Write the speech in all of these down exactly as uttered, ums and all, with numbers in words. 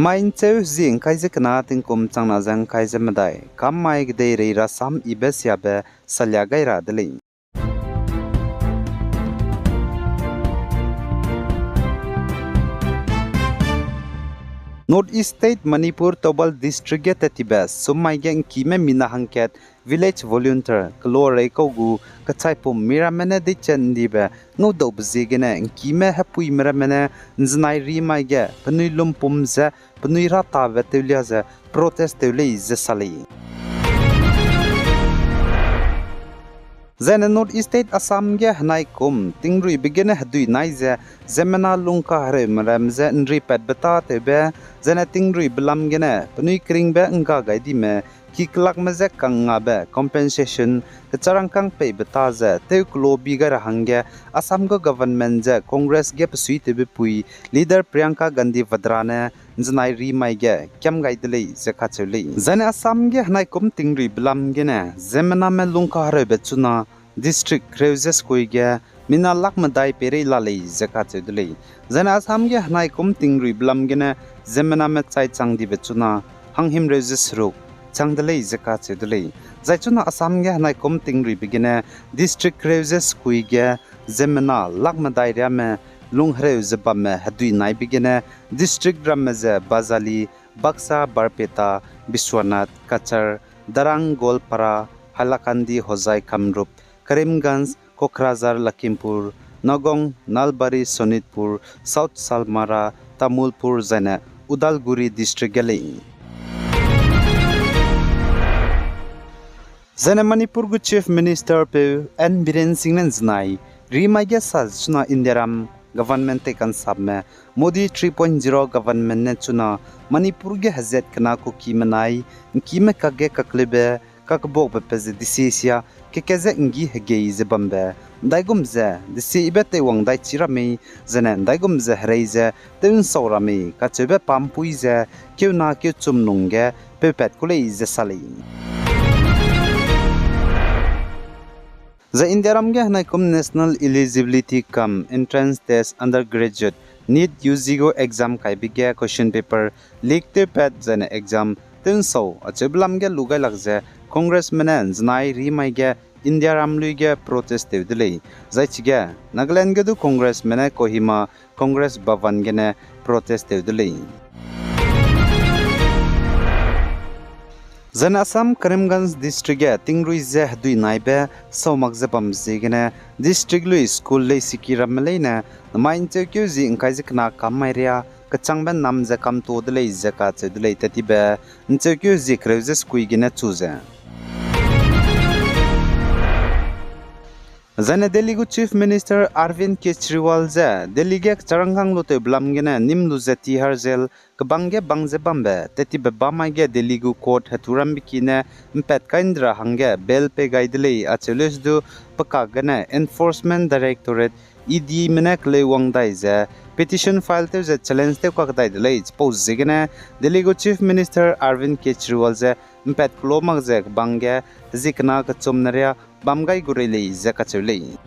Mai ’ncheu zi ’ngkai ze kena tingkum changna ze ’ngkai ze medai, kam mai kedeirei rasam yibe siabe salia gai ra de lei. North East State Manipur Thoubal District ge tattibe summai ge ’ngkime mina hangkat Village Volunteer keloa rei kau gu kechaipum miramme ne deiche ’ndibe ngaudaube ziegene ’ngkime hepuime ramme ne ’nzenai rimai ge penui lumpum ze penui ratabe tewlia ze protest tew lei ze sa lei. Zaine North East State Assam ge henaikum tingruibe gene hedui nai ze ziemmena lungkahereume ram ze ’nripatbe tâtewbe, zaine tingruibe lam gene penui keringbe ’ngga gai dime ki kelakme je kangngabe compensation kecharangkâng peibe tâ ze tew kelo bi gai ra hangge Assam gu government ze Congress ge besuitewbe pui leader Priyanka Gandhi Vadra ne ’nzenai rimai ge kiam gai de lei ze kacheu lei. Zaine Assam ge henaikum tingruibe lam gene ziemmename lungkahereube chuna district kereu ze sekui ge mina lak medai peirei la lei ze kacheu de lei. Zaine Assam ge henaikum tingruibe lam gene ziemmename chai chang dibe chuna hanghimreu ze seruk chang de lei ze kacheu de lei. Zai chuna Assam ge henaikum tingruibe gene district kereu ze sekui ge ziemmena lak medai riame lunghereu ze bamme hedui naibe gene district ramme ze Bajali, Baksa, Barpeta, Biswanath, Cachar, Darrang, Goalpara, Hailakandi, Hojai, Kamrup, Karimganj, Kokrajhar, Lakhimpur, Nagaon, Nalbari, Sonitpur, South Salmara, Tamulpur, zaine Udalguri district ge lei. Zaine Manipur gu Chief Minister peu N Biren Singh ne ’nzenai rimai ge sa ze chuna Indiaram government tei kansapme Modi three point zero government ne chuna Manipur ge hezat kena Kuki menai ’ngkime kakge kakleube kakbuakbe pe ze desie sia keke ze ’nggi hegei ze bambe ’ndaigum ze desie yibe teiwang daichi ra mei, zaine ’ndaigum ze herei ze tew'nsau ra mei kacheube pampui ze keuna keuchum lungge peupat ku lei ze sa lei. Zai Indiaram ge henaikum National Eligibility cum Entrance Test Undergraduate, NEET U G gu exam kaibe ge question paper leak tewpat zaine exam tew'nsau acheube lam ge lu gailak ze Congressme ne ’nzenai rimai ge Indiaram lui ge protest tew de lei. Zai chige Nagaland ge du Congressme ne Kohima Congress Bhavan gene protest tew de lei. Zaine Assam Karimganj District ge tingrui ze hedui naibe sau mak ze bam ziegene district lui school leisiki ramme leine namai ’ncheukeu zi ’ngkai ze kena kam mai ria kechangbe nam ze kamto de lei ze kacheu de lei, tat tibe ’ncheukeu zi kereu ze sekui gene chu ze. Zaine Delhi gu Chief Minister Arvind Kejriwal ze Delhi ge kecharangkâng lutewbe lam gene nîm lu ze Tihar Jail kebang ge bang ze bambe tat tibe bamai ge Delhi gu court heturambe ki ne ’mpat kai ’ndi ra hangge bail pei gai de lei acheu leuse du pekak gene Enforcement Directorate, E Dme ne keleuwang dai ze petition file tew ze challenge tew kak dai de lei. Chipau ziegene Delhi gu Chief Minister Arvind Kejriwal ze ’mpat kelo mak ze kebang ge hezikena kechumne ria bam gai gu rei lei ze kacheu lei.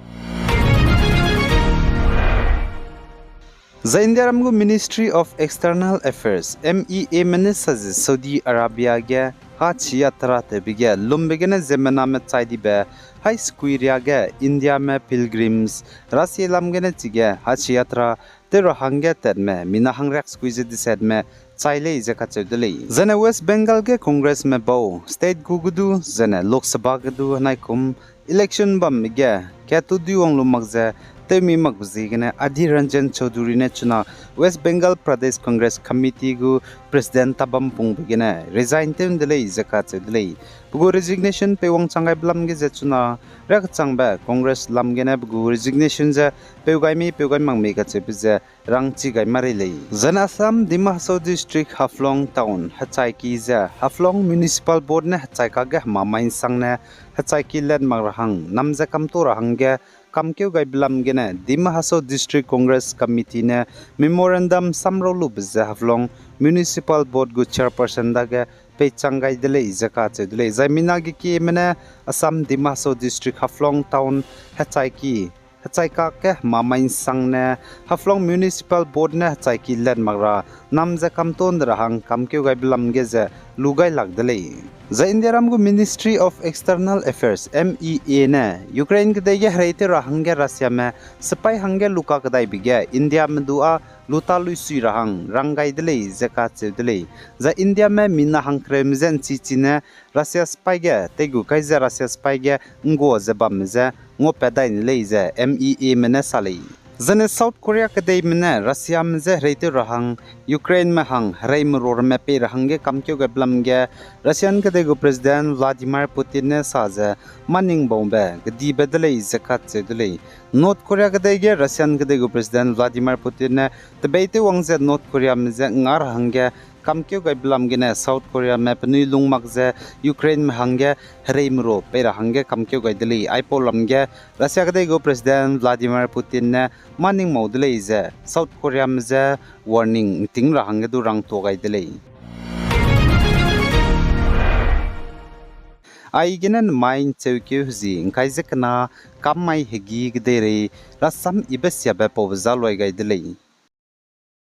Zai Indiaram gu Ministry of External Affairs, M E A me ne sa ze Saudi Arabia ge Hajj Yatra tewbe ge lumbe gene ziemmename chai dibe hai sekui ria ge Indiame pilgrims Russia lam gene chige Hajj Yatra tew ra hangge tatme mina hangriak sekui ze desetme chai lei ze kacheu de lei. Zaine West Bengal ge Congressme bau state gu ge du zaine Lok Sabha ge du henaikum election bambe ge kattu duiwang lu mak ze tewmi makbe ziegene Adhir Ranjan Chaudhary ne chuna West Bengal Pradesh Congress Committee gu president tabam pungbe gene resign tew ’nde lei ze kacheu de lei. Pe gu resignation peiwang chang gaibe lam ge ze chuna riakechangbe Congress lam gene pe gu resignation ze peu gai mei peu gai mak mei kacheube ze rangchi gai ma rei lei. Zaine Assam Dima Hasao District Haflong Town hechaiki ze Haflong Municipal Board ne hechai kage hema mai ’nsangne hechaiki let mak ra hang nam ze kamto ra hangge kamkeu gaibe lam gene Dima Hasao District Congress Committee ne memorandum samrau lube ze Haflong Municipal Board gu chairperson dage peichang gai de lei ze kacheu de lei. Zai mina gekieme ne Assam Dima Hasao District Haflong Town hechaiki hechai kakge hemamai ’nsangne Haflong Municipal Board ne hechai ki let mak ra nam ze kamton de ra hang kamkeu gaibe lam ge ze lu gai lak de lei. Zai Indiaram gu Ministry of External Affairs, M E A ne Ukraine kedei ge hereitew ra hangge Russiame sipai hangge luka kedaibe ge Indiame du â luta luisui ra hang rang gai de lei ze kacheu de lei. Zai Indiame mina hangkereume je ’nchichi ne Russia sipai ge teigu kai ze Russia sipai ge ’nggua ze bamme je nguapat dai ne lei ze M E Ame ne sa lei. Zane South Korea kedeime ne Russiame je hereitew ra hang Ukraineme hang hereimeru ramme pei ra hangge kamkeu gaibe lam ge Russian kedei gu President Vladimir Putin ne sa ze mâ ning baube kedibe de lei ze kacheu de lei. North Korea kedei ge Russian kedei gu President Vladimir Putin ne tebeitewwang ze North Koreame je nga ra hangge kamkeu gaibe lam gene South Koreame penui lung mak ze Ukraineme hangge hereimeru pei ra hangge kamkeu gai de lei. Aipau lam ge Russia kedei gu President Vladimir Putin ne mâ ning mau de lei ze South Koreame je warning ’nting ra hangge du rangtuâ gai de lei. Aigene nemai ’ncheukeu hezi ’ngkai ze kena kam mai hegî kedeirei rasam yibe siabe paube za luai gai de lei.